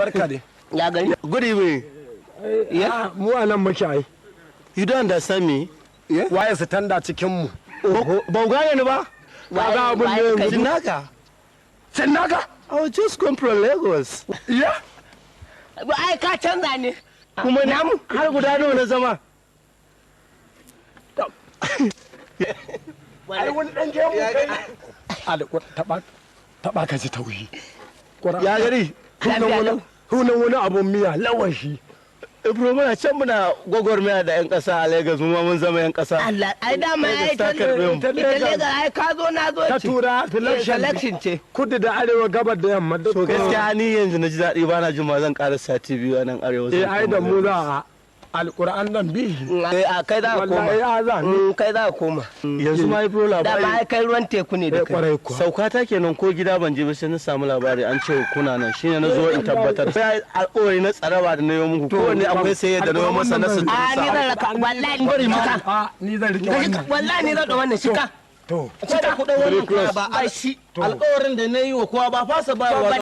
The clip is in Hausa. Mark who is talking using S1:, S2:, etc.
S1: Barka dai.
S2: Ya gari?
S3: Good evening.
S1: Yeah. Mu a nan muke ai.
S3: You don't understand me?
S1: Waye su tanda cikin mu?
S3: Ba ku gane ni ba?
S1: Kaga abun ne yanzu.
S3: Sinaka.
S1: Sinaka?
S3: I was just come from Lagos.
S1: Yeah.
S2: Ai ka canza ne.
S3: Kuma namu har guda nawa na zama.
S1: Ai wani dan gemu kai. Taba taba ka ji tauyi.
S3: Ya gari.
S1: Hunan wani abun miya lawashi.
S3: Ibro, muna can muna gwagwarmaya da 'yan ƙasa a Lagos, mu ma mun zama 'yan ƙasa.
S2: Allah, ai dama ai
S3: Lagos ta karɓe mu.
S2: ita Lagos ai ka zo na zo
S1: Ta
S2: ce.
S1: tura selection.
S2: Selection ce.
S1: Kudu da arewa, gabar da yamma duk.
S3: To gaskiya ni yanzu na ji daɗi, ba na jin ma zan ƙara sati 2 a nan arewa.
S1: Eh, ai da mu za a alƙur'an nan bi.
S2: Eh, a kai za ka koma.
S1: Wallahi ya za ni.
S2: Kai za ka koma.
S3: Yanzu ma Ibro
S2: Dama
S3: labari.
S2: ai kai ruwan teku ne da
S1: Eh,
S2: kai.
S1: kwarai kuwa.
S3: Sauka ta kenan, ko gida ban je ba sai na samu labari an ce kuna nan, shine na zo in tabbatar. Sai alƙawari na tsaraba da na yi muku, kowanne akwai sai da na yi masa na
S2: A
S3: sutura.
S2: ni zan raka wallahi ni shika.
S1: A ni zan rike wannan.
S2: Wallahi ni zan ɗau wannan shika.
S1: To.
S3: Kada ku ɗau wannan kaya ba
S2: Ba shi.
S3: alƙawarin da na yi wa kowa ba fasa bayarwa.